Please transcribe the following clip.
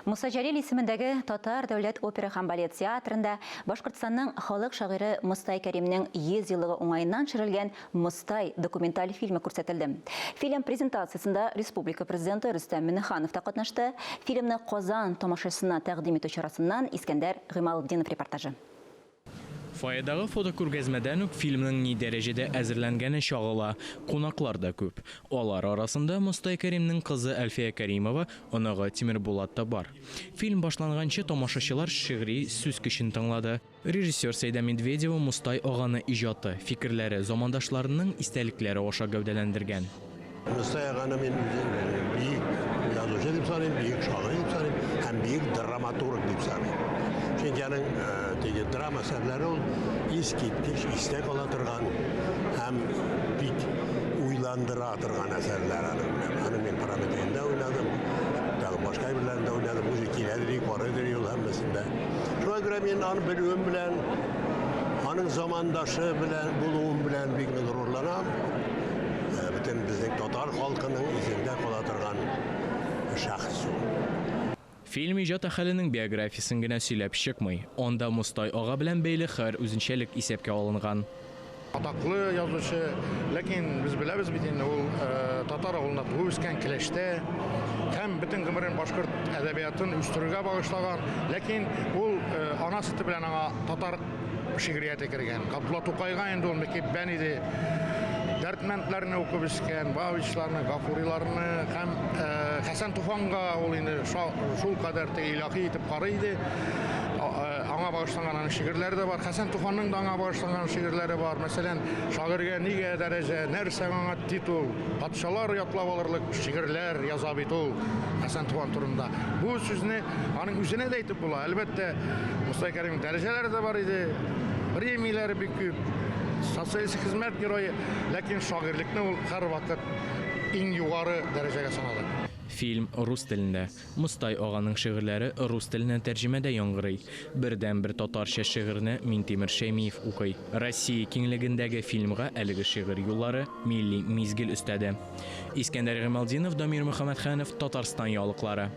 Муса Җәлил исемендәге Татар дәүләт опера һәм балет театрында Башкортстанның халык шагыйре Мостай Кәримнең 100 еллыгы уңаеннан төшерелгән Мостай документаль фильмы күрсәтелде. Фильм презентациясендә республика Президенты Рөстәм Миңнеханов та катнашты. Фильмны Казан тамашачысына тәкъдим итү чарасыннан Искәндәр Гыймалтдинов репортажы. Фойедагы фотокүргәзмәдән үк фильмның ни дәрәҗәдә әзерләнгәне чагыла. Кунаклар да күп. Алар арасында Мостай Кәримнең кызы Әлфия Кәримова, оныгы Тимербулат та бар. Фильм башланганчы тамашачылар шигъри сүз көчен тыңлады. Режиссер Сәйдә Медведева Мостай аганы иҗаты, фикерләре, замандашларының истәлекләре аша гәүдәләндергән. Мостай аганы мин бөек язучы дип саныйм, бөек шагыйрь дип саныйм һәм бөек драматург дип саныйм. Чөнки аның теге драма әсәрләре ул искиткеч истә кала торган һәм бик уйландыра торган әсәрләр аның. Аның мин Прометейында уйнадым, тагын башка әйберләрендә уйнадым. Үзе килә дери, карый дери ул һәммәсендә. Шуңа күрә мин аны белүем белән, аның замандашы белән булуым белән бик нык горурланам. Бөтен безнең татар халкының исендә кала торган шәхес ул. Фильм иҗат әһеленең биографиясен генә сөйләп чыкмый. Анда Мостай ага белән бәйле һәр үзенчәлек исәпкә алынган. Атаклы язучы, ләкин без беләбез бит инде, ул татар авылында туып үскән, Келәштә һәм бөтен гомерен башкорт әдәбиятын үстерүгә багышлаган. Ләкин ул ана сөте белән аңа татар шигърияте кергән. Габдулла Тукайга инде ул мөкиббән иде. Дәрдмәндләрне укып үскән, Бабичларны, Гафуриларны һәм Хәсән Туфанга ул инде шул кадәр теге илаһи итеп карый иде. Аңа багышланган аның шигырьләре дә бар. Хәсән Туфанның да аңа багышланган шигырьләре бар. Мәсәлән, шагыйрьгә нигә дәрәҗә, нәрсә аңа титул, патшалар ятлап алырлык шигырьләр яза бит ул Хәсән Туфан турында. Бу сүзне аның үзенә дә әйтеп була. Әлбәттә, Мостай Кәримнең дәрәҗәләре дә бар иде, премияләре бик күп, социалистик хезмәт герое, ләкин шагыйрьлекне ул һәрвакыт иң югары дәрәҗәгә санады. Фильм рус телендә. Мостай аганың шигырьләре рус теленә тәрҗемәдә яңгырый. Бердәнбер татарча шигырьне Минтимер Шәймиев укый. Россия киңлегендәге фильмга әлеге шигырь юллары милли мизгел өстәде. Искәндәр Гыймалтдинов, Дамир Мөхәммәтханов, Татарстан яңалыклары.